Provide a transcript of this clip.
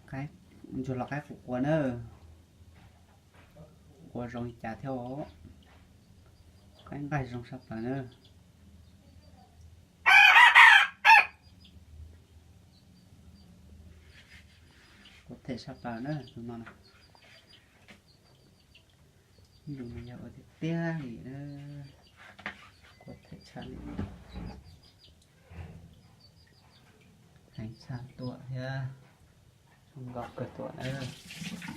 Qaib, ntsuag los qaib qus quas na. Quas zoo li cas thiab os. Qaib nqaij zoo sab plaws na. Quas them sab plaws na tus no na. Ib lus no yog ua tiag tiag li na. Quas them tshaj li. Heev tshaj tuaj thiab. Zoo nkauj kawg tuaj na.